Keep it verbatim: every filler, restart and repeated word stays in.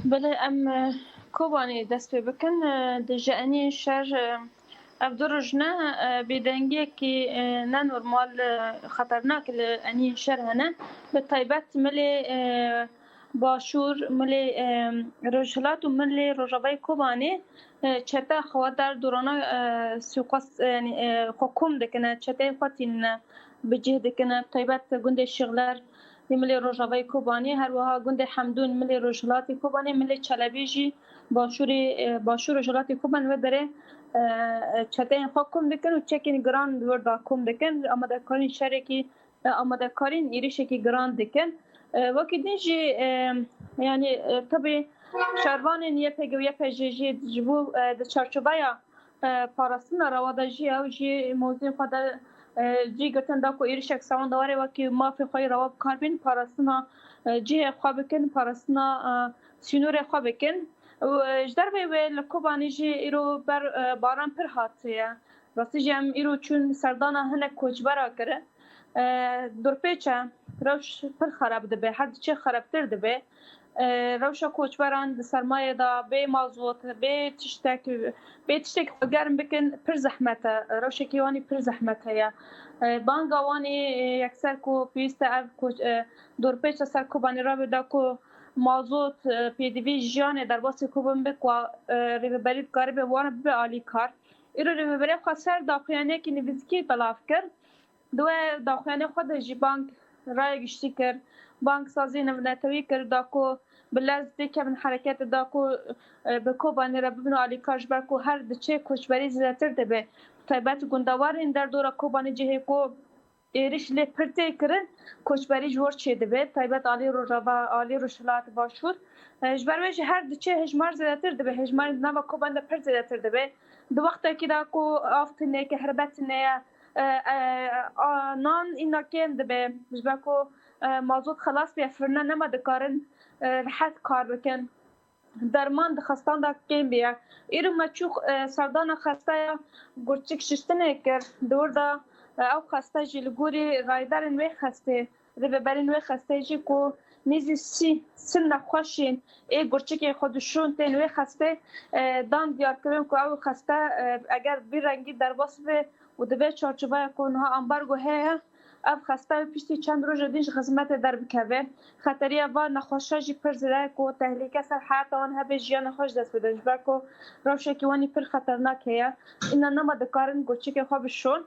Belê, em, e, Kobanê dest pê bikin. E, di ji eniyên şer, e, ev du roj ne, e, bêdengiyekî, e, ne normal, e, xeternak li eniyên şer hene. Bi taybet milê, e, Başûr, milê, e, Rojhilat û milê Rojavayê Kobanê, e, çete xewatar dorana, e, suiqas-, e, yanî, e, xwe kom dikine, çeteyên xwe tînine, bi cih dikine. Bi taybet gundê Şixler, Li milê Rojavayê Kobanê, her wiha gundê Hemdûn milê rojhilatê Kobanê, milê Çelebî jî başûrê, e, başûr rojhilatê Kobanê ve derê, e, e, çeteyên xwe kom dikin û çekên giran li wir de kom dikin. Amadekarîn şerekî, e, amadekarîn êrişekî giran dikin. E, wekî din jî, e, yanî, e, tabî şervanên Y P G û Y P J jî ji bo, e, di çarçoveya e, parastina rewa de jî ew jî mewzûyên xwe de, e, cî girtin da ku êrişek sewan de were wekî mafê xwe yê rewa bi kar bîn, parastina, e, cihê xwe bikin, parastina, e, sînorê xwe bikin. Û, e, ji dervê wê li Kobanê jî îro ber, e, baran pir hatiye. Rastî jî em îro çûn serdana hinek koçbera kirin. E, dorpêçe rewş pir xerab dibe, her diçe xerabtir dibe. E, rewşa koçberan di sermayê de bê mazot, bê tiştek, bê tiştek xwe germ bikin, pir zehmet e. Rewşekî wanî pir zehmet heye. E, banga wanî, e, yekser ku pêwîst e ev koç-, e, dorpêç li ser Kobanê rabe da ku mazot, e, pêdivî jiyanê derbasî Kobanê be ku, e, rêveberî dikaribe wan bibe alîkar. Îro rêveberê xwe ser daxuyaniyekî nivîskî belav kir. Di wê daxuyanê xwe de jî bang raya giştî kir, bang saziyê navnetewî kir, da ku bi lez têkevin hereketê, da ku, e, bi Kobanê re bibin alîkar, ji ber ku her diçe koçberî zêdetir dibe. Taybet gundewarên derdora Kobanê cihê ku êriş lê pir tê kirin, koçberî ji wir çêdibe, taybet alî Rojava, alî Rojhilat, Başûr. E, ji ber wê jî her diçe hejmar zêdetir dibe, hejmarên di nava Kobanê de pir zêdetir dibe. Di wextekî de ku av tune ye, kehribe tune ye, e, e, a, nan îna kêm dibe. Ji ber ku, e, mazot xelas bûye, firne nema dikarin, e, rehet kar bikin. Derman di xestan de kêm bûye. Îro me çû, e, serdana xesteya gurçik şiştinê kir. Di wir de, e, ew xeste jî li gorî rayberên wê xestê, rêveberên wê xestê jî ku nêzî sî, sî nexweşên ê gurçikê xwe dişon tên wê xestê, e, dan diyarkirin ku ew xeste, e, eger vî rengî derbas be û di vê çarçoveya ku niha ambargo heye, ev xeste piştî çend rojê din ji xizmetê derbikeve. Xeteriya van nexweşa jî pir zêde ye ku tehlîke ser heyata wan hebe, jiyana xwe ji dest bide. Ji ber ku rewşekî wanî pir xeternak heye. Îna nema dikarin gurçikê xwe bişon.